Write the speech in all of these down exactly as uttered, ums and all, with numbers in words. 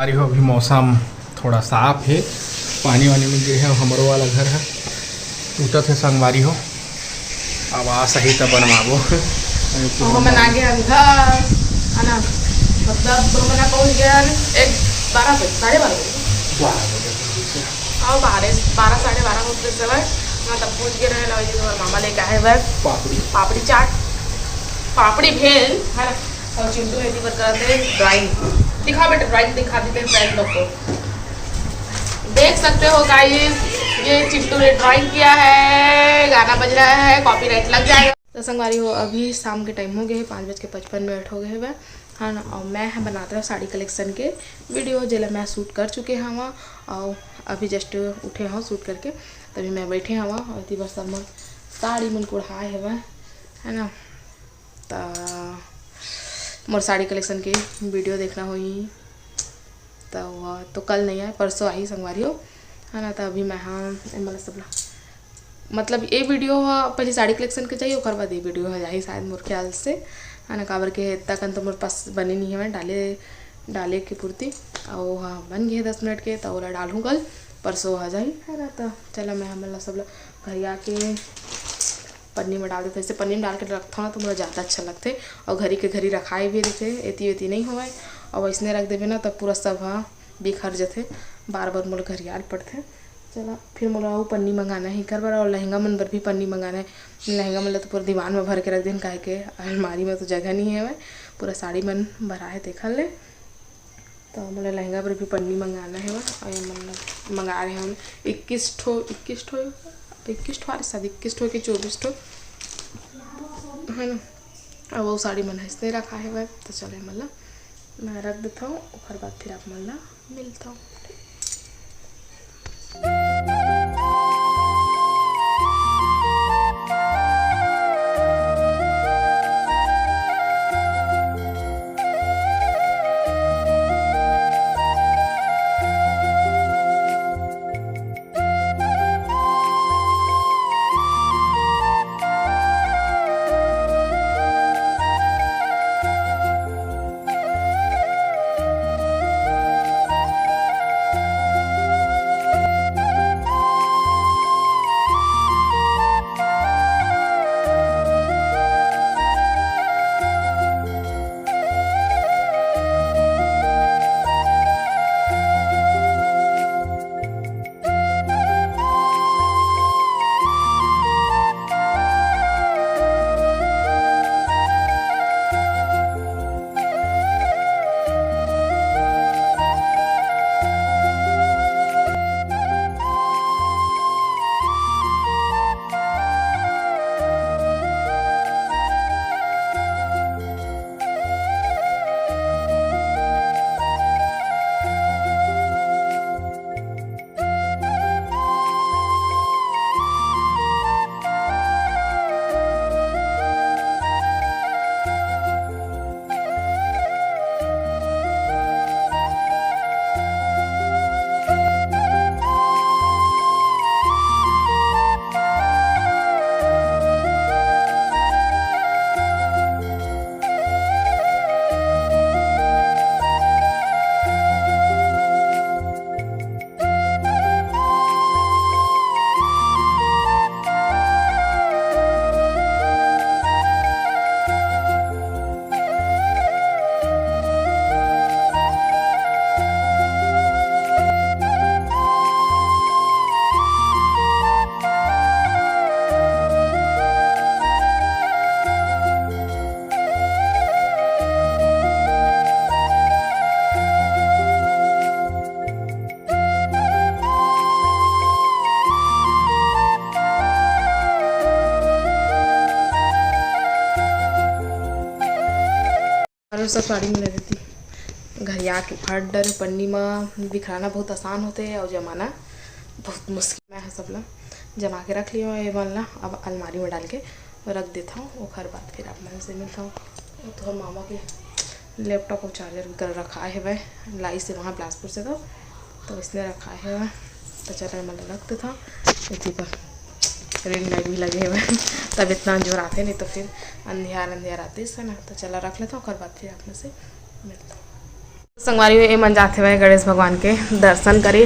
अरे हो, अभी मौसम थोड़ा साफ हे, पानी वानी नइ गिरे हे, हमरो वाला घर ह टूटत हे संगवारी हो। अब आस आही त बनवाबो। हमन आ गे हन घर, है ना, मतलब हमन आ पहुँच गे हन एक बारह बजे, साढ़े बारह बजे। बारह बजे पहुँचे। हाँ, बारह, बारह, साढ़े बारह होत रहिस हवय, हाँ, तब पहुँच गे रहेन। अउ ये हमर मामा लेके आए हवय पापड़ी। पापड़ी चाट, पापड़ी भेल, है ना। अउ चिंटू हे, एती बर करत हे drawing। दिखा बेटा, drawing दिखा देते हैं friend लोग को। देख सकते हो guys, ये चिंटू ने drawing किया है, गाना बज रहा है, copyright लग जाएगा। तो संगवारी हो, अभी शाम के time हो गए हे, पाँच बज के पचपन मिनट हो गए हवय, है ना। और मैं ह बनात रहा साड़ी collection के video, जेला मैं shoot कर चुके हवा। और अभी just उठे हव shoot करके, तभी मैं बैठे हवा। और एती बर सब मोर साड़ी मन कुढ़ाए हवय, है ना। त मोर साड़ी collection के video देखना होही, त वो तो कल नहीं आए, परसों आही संगवारी हो, है ना। त अभी मैं, हाँ, ए, मतलब सब ला, मतलब ये video ह पहले साड़ी collection के चाहिए, ओकर बाद ये video ह जाही शायद मोर ख्याल से, है ना। काबर के इतना कन तो मोर पास बने नहीं हवय डाले, डाले के पूर्ति। अउ वो ह बन गए दस मिनट के, त ओला डालहूँ कल, परसों आ जाही, है ना। त चला, मैं हमन ला सब ला घरिया के पन्नी में डाल देथे। ऐसे पन्नी में डाल के रखथव ना, तो मोला ज़्यादा अच्छा लगथे। और घरी के घरी रखाए भी रहिथे, एती ओती नहीं होवय। और वैसने रख देबे ना, तब पूरा सब ह बिखर जथे, बार बार मोला घरियाल पड़थे। चला, फिर मोला अउ पन्नी मंगाना है एकर बर, और लहंगा मन बर भी पन्नी मंगाना है। लहंगा मन ला तो पूरा दीवान में भर के रख देन, काहे के अलमारी में तो जगह नहीं है, पूरा साड़ी मन भरा है तेखर ले। तो मोला लहंगा बर भी पन्नी मंगाना है, और ये मन ला मंगा रहे हम इक्कीस ठो, इक्कीस ठो, इक्कीस ठो, अरे शायद इक्कीस ठो कि चौबीस ठो, है ना। अब वो साड़ी मन ऐसने रखा है, तो चले, मतलब मैं रख देता हूँ, ओकर बाद फिर आप मन ला मिलता हूँ। अरे, सब साड़ी में ले देती। घरिया के फाड़ डरे पन्नी में बिखराना बहुत आसान होते और जमाना बहुत मुश्किल। मैं ह सब ला जमा के रख लियो, ये मन ला अब अलमारी में डाल के रख देता हूँ, ओखर बाद फिर आप मन से मिलता हूँ। तो हम मामा के laptop और charger कर रखा है भाई, लाई से वहाँ बिलासपुर से, तो तो इसने रखा है। तो चलो, मैं रख देता हूँ। इसी पर ring light भी लगे हुए हैं, तब इतना जोर आते, नहीं तो फिर अंधियार अंधियार आते इससे ना। तो चला, रख लेता हूँ, ओकर बाद फिर आप में से मिलता हूँ। संगवारी हो, ए मन जात हेवय गणेश भगवान के दर्शन करे,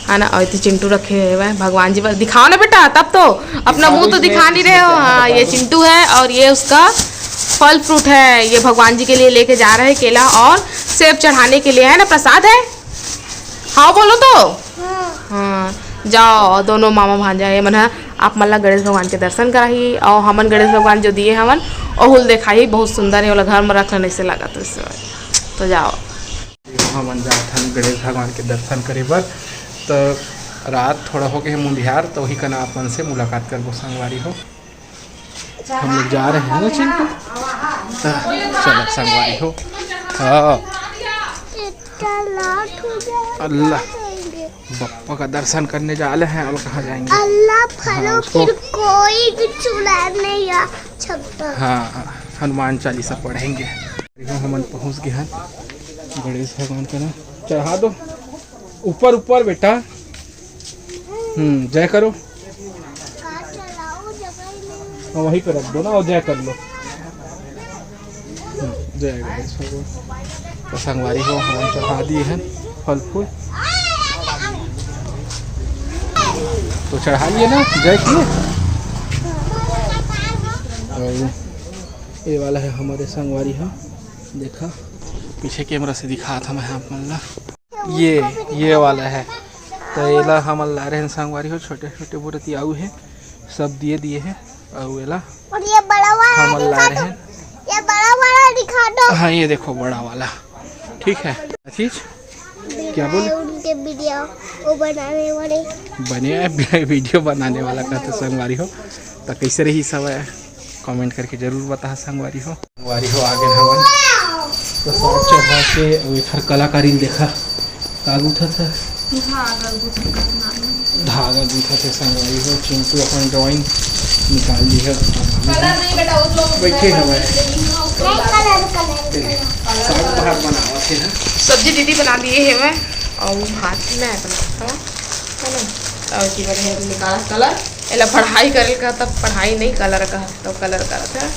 है ना। और इति चिंटू रखे हेवय भगवान जी बर। दिखाओ ना बेटा, तब तो अपना मुंह तो दिखा नहीं रहे हो। हाँ, ये चिंटू है और ये उसका फल फ्रूट है, ये भगवान जी के लिए लेके जा रहे हैं, केला और सेब चढ़ाने के लिए, है ना, प्रसाद है। हाँ बोलो तो। हाँ, जाओ दोनों मामा भांजा, ये मन ह आप मन ला गणेश भगवान के दर्शन कराही और हमन गणेश भगवान जो दिए हवन ओहुल देखाही। बहुत सुंदर है, ओला घर में रखना नहीं से लागत उससे। तो जाओ। हमन जात हन गणेश भगवान के दर्शन करे बर। तो रात थोड़ा हो गए मुंधियार, तो वही कना आप मन से मुलाकात करबो संगवारी हो। हम लोग जा रहे हैं ना चिंटू। तो चलो संगवारी हो। हाँ। अल्लाह। बप्पा का दर्शन करने जा रहे हैं और कहाँ जाएंगे? अल्लाह फलो हाँ, उसको फिर कोई भी चुरा नहीं आ सकता। हाँ, हनुमान चालीसा पढ़ेंगे। देखो, हमन पहुँच गए हैं गणेश भगवान का ना। चढ़ा दो ऊपर, ऊपर बेटा। हम्म, जय करो। हाँ, वहीं पे रख दो ना और जय कर लो। हम्म, जय गणेश भगवान। तो संगवारी हो, हम चढ़ा दिए हैं फल फूल। तो चढ़ा लिए ना, जय किए। और ये वाला है हमारे संगवारी हो, देखा पीछे कैमरा से दिखा था मैं आप मन ला। ये, ये वाला है। तो एला हमन ला रहे हैं संगवारी हो, छोटे छोटे बुरतियाऊ है, सब दिए दिए है। और एला और ये बड़ा वाला हमन ला रहे हैं। ये बड़ा वाला दिखा दो। हाँ, ये देखो बड़ा वाला, ठीक है। चीज क्या बोले? उनके वीडियो वो बनाने वाले। बने हैं वीडियो बनाने वाला का तो संगवारी हो। तो कैसे रही सब कमेंट करके जरूर बता संगवारी हो। संगवारी हो आगे हवन तो साग चढ़ा के अउ एखर कलाकारी ल देखा का गूंथत हे। धागा गूंथत हे संगवारी हो। चिंटू अपन ड्राइंग निकाल ली है। बैठे हवय। साग भात बनावत हे ना। सब्जी दीदी बना दिए हवय अउ भात मैं बनात हवं, है ना। अउ की बोले निकाला कलर। एला पढ़ाई करे का, तब पढ़ाई नहीं, कलर का, तो कलर करत है।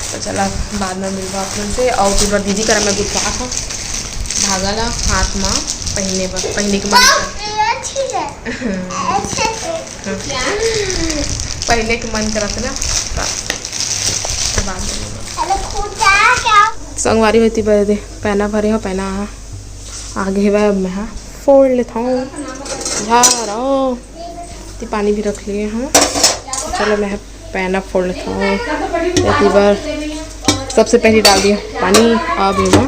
तो चला, बाद में मिलबो आप मन से। और फिर दीदी करा मैं गुथवा था धागा ला हाथ में पहने बर, पहने के मन कर-, ये अच्छी है। अच्छे से। पहने के मन करत ना, तो बाद में मिलबो। अरे खुद जा क्या? संगवारी होती बदे पैना भरे हो, पैना आगे बा, मैं हा फोड़ लेता हूँ। झारा। इतनी पानी भी रख लिए हैं। चलो, मैं पैना फोड़ लेता हूँ। इतनी बार सबसे पहले डाल दिया पानी। अब एमा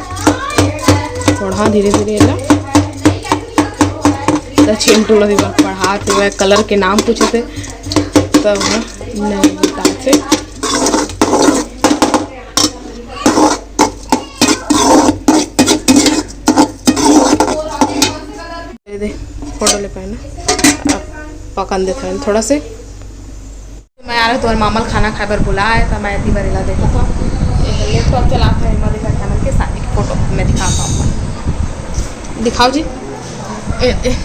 थोड़ा धीरे धीरे ना। तो चिंटू ला भी पढ़ात हुए, कलर के नाम पूछे थे, तब नहीं बताते। दे दे, फोटो ले पाए ना। अब पकन देता है थोड़ा से। मैं आ रहा तुम्हारे मामा ल खाना खाए बर बुलाए, तो मैं इतनी बार इला देखा था। ये लैपटॉप चलाता है, मैं देखा था के शादी की फोटो मैं दिखाता हूँ। दिखाओ जी। ए, ए।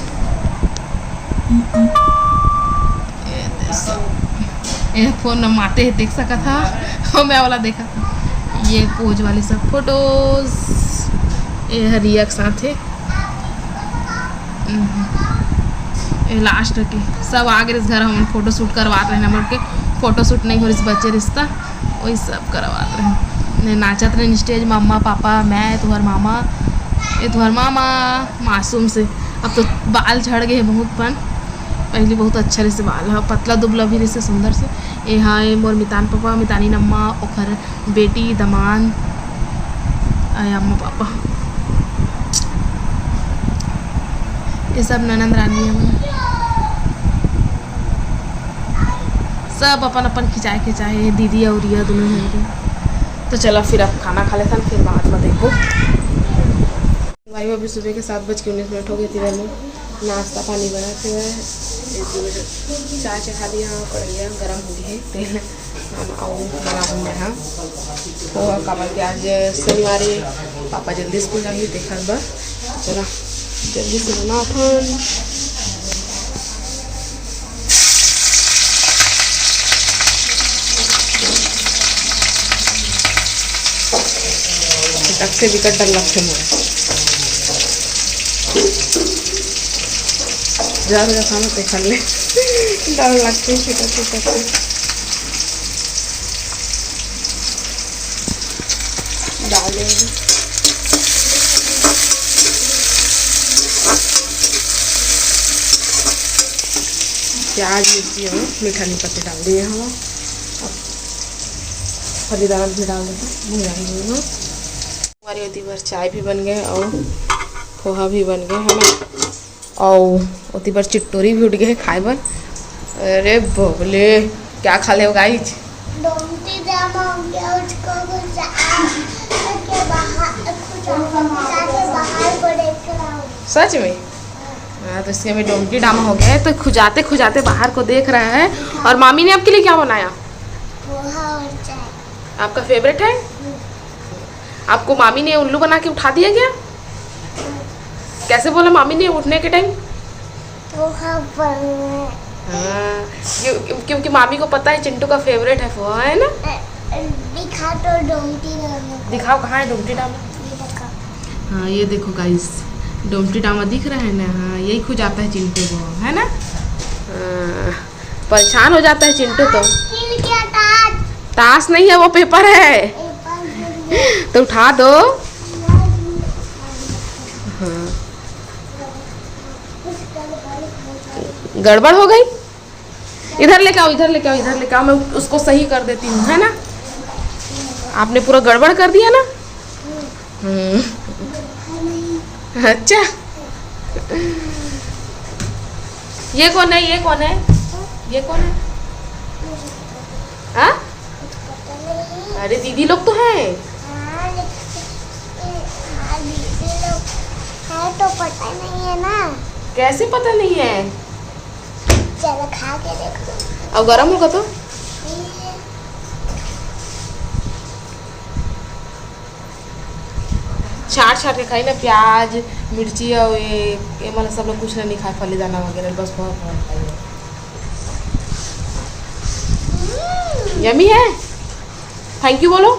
ए, दे सब। ए, फोन न माते देख सका था। ओ, मैं वाला देखा था। ये पोज वाली सब फोटोज। ये ह रिया के साथ है। हम्म। ये लास्ट के सब आ गए इस घर, हम फोटो शूट करवात रहे, हमर के फोटो शूट नहीं हो रही, बच्चे रिश्ता वही सब करवात रहे। ने नाचत रहे स्टेज में, अम्मा, पापा, मैं, तुहर मामा, ये तुहर मामा, मासूम से। अब तो बाल झड़ गए बहुत, पन पहले बहुत अच्छा रहिसे बाल ह, पतला दुबला भी रहिसे, सुंदर से। ए हा ए मोर मितान पापा, मितानी नम्मा, ओखर बेटी, दमांद, अय अम्मा पापा, ये सब ननद रानी हमन। सब अपन अपन खिंचाए खिंचाए हे, दीदी अउ रिया दोनों झन के। तो चला फिर अब खाना खा लेथन, फिर बाद में देखबो। भाई, अभी सुबह के सात बज के उन्नीस मिनट हो गए, तेरा में नाश्ता पानी बना के हुआ है। एक दो बजे चाय चढ़ा दिया, कढ़ैया गरम हो गई है, तेल हम अउ बनाहूँ मैं हा। तो काबर के आज शनिवार हे, पापा जल्दी स्कूल जाही, देखत बर। चला, जल्दी से बनाथन। तक से बिकट डर लगथे मोला। जा रहा खाना तो खा ले। डर लगते छोटा छोटा से डाल देंगे। प्याज, मिर्ची और मीठा नीम पत्ती डाल दिए हम। अब फली दाल भी डाल देते हैं, भुंजा देंगे। हमारे ओती बर चाय भी बन गए और पोहा भी बन गए, है ना? और ओती बर चिट्टोरी भी उठ गए खाए बर। अरे बबले, क्या खा ले गाइज? डोमटी जाम हो गया, उसको खुजा के बाहर, खुजा के बाहर को देख रहा हूँ। सच में? हाँ, तो इसके में डोमटी डामा हो गया है, तो खुजाते खुजाते बाहर को देख रहा है। और मामी ने आपके लिए क्या बनाया? पोहा और चाय। आपका फेवरेट है? आपको मामी ने उल्लू बना के उठा दिया क्या? कैसे बोला मामी ने उठने के टाइम? पोहा बनना। हाँ, क्यों, क्यों, क्योंकि मामी को पता है चिंटू का फेवरेट है पोहा, है ना? अ, अ, दिखा तो डोमटी डामा। दिखाओ, कहाँ है डोमटी डामा? ये देखो। हाँ, ये देखो गाइस, डोमटी डामा दिख रहा है ना? हाँ, यही खुजाता है चिंटू को, है ना? हाँ, परेशान हो जाता है चिंटू तो। खेल क्या ताश? ताश नहीं है, वो पेपर है। पेपर खेल। तो उठा दो। हाँ। गड़बड़ हो गई। इधर लेके आओ, इधर लेके आओ, इधर लेके आओ, मैं उसको सही कर देती हूँ, है ना? आपने पूरा गड़बड़ कर दिया ना। हम्म। अच्छा, ये कौन है? ये कौन है? ये कौन है? हाँ, अरे दीदी लोग तो हैं। हाँ, लेकिन, हाँ, दीदी लोग हैं तो पता नहीं है ना। कैसे पता नहीं है? चलो खा के देखो। अब गरम होगा तो? ये छाट छाट के खाई ना, प्याज, मिर्ची और ये, ये मतलब सब लोग कुछ नहीं खाए, फली दाना वगैरह, बस बहुत बहुत खाई। यमी है। थैंक यू बोलो।